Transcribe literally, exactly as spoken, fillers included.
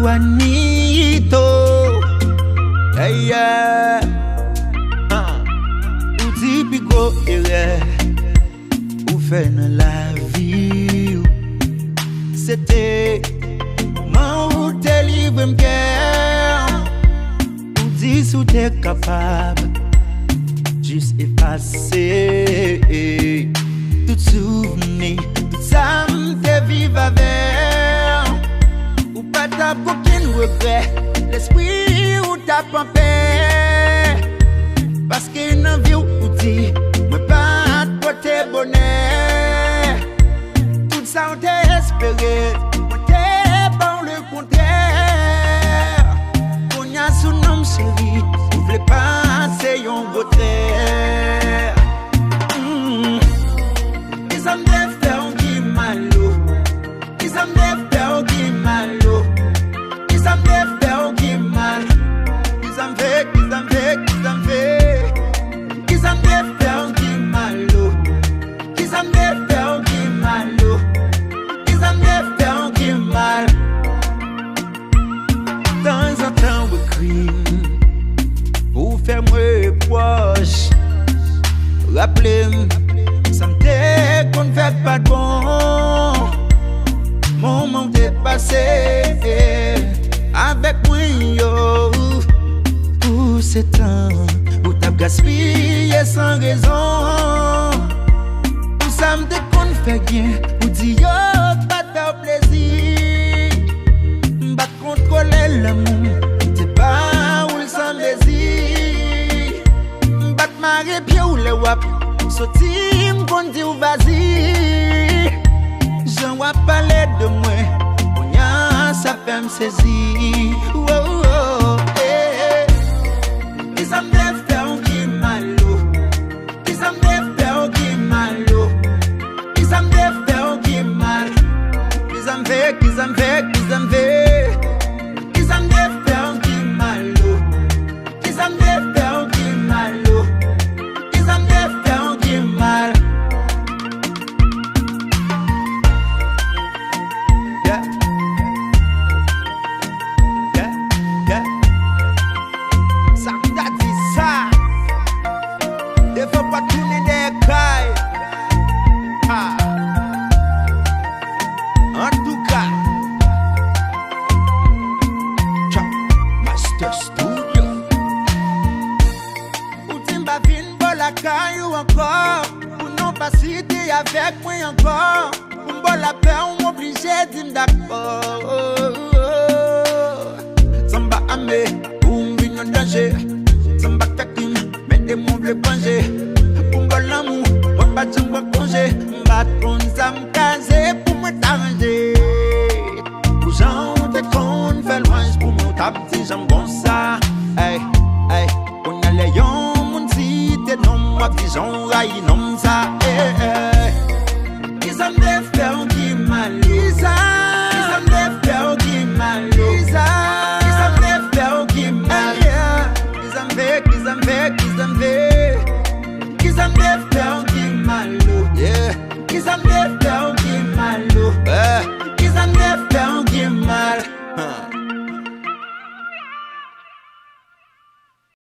Anito, hey, yeah. Ou di pi gwo erè ou fè nan lavi w, se te moman ou te livre m kè w. Ou di si w te kapab jis efase tout souvni, tout sa m te viv avè w. Ou pa t ap gen okenn regrè, lespri ou t ap anpè. Paske nan vi w, ou di, mwen pa t pote bonè. Tout sa w te espere, mwen te ba w lekontrè. Kounye a sou non m cheri, ou vle pase yon gwo trè. Mm. Kisa m te fè w ki mal, o? Kisa m te fè w ki mal, o? Kisa m te fè w ki mal? Kisa m fè, kisa m fè, kisa m fè? Kisa m te fè w ki mal, o? Kisa m te fè w ki mal, o? Kisa m te fè w ki mal? Tanzantan w ekri m pou w fè m repwòch. Raple m sa m te konn fè k pa t bon. Moman w te pase avèk mwen yo, pou se tan ou t ap gaspiye san rezon. Pou sa m te konn fè byen, ou di yo pa t fè w plezi. M pa t kontwole lanmou m, m te ba ou l san mezi. M pa t mare pye w lè w ap soti, m konn di w vazi. Jan w ap pale de mwen, kounye a sa fè m sezi. Wo, wo, eh, eh. Kisa m te fè w ki mal, o? Kisa m te fè w ki mal, o? Kisa m te fè w ki mal? Kisa m fè, kisa m fè, kisa m fè? Kisa m te fè w ki mal, o? Kisa m te fè w ki mal, o? Kisa m te fè w ki mal? Yeah. Yeah, yeah. Sa m ta di sa. Defo pa tounen dèyè kay. Ha. Antouka, Trap Master Studio. Ou di m pa vin bò lakay ou ankò, pou non pa site avèk mwen ankò. Pou m bò lapè, ou oblije di m dakò. San m pa ame, pou m vin yon danje. San m pa ka krim, mete m vle plonje. Pou m bò lanmou, mwen pa janm pran konje. M pa t konn sa m kaze pou mwen ta ranje. Pou jan w te konn fè lwanj pou mwen, w t ap di jan m konsa. Ey, ey. Kounye a lè yon moun site non m, w ap di jan w rayi non m sa, eh, eh. Kisa m te fè w ki mal, Liza? Kisa m te fè w ki mal, Liza? Kisa m te fè w ki mal? Kisa m fè, kisa m fè, kisa m fè? Kisa m te fè w ki mal, o?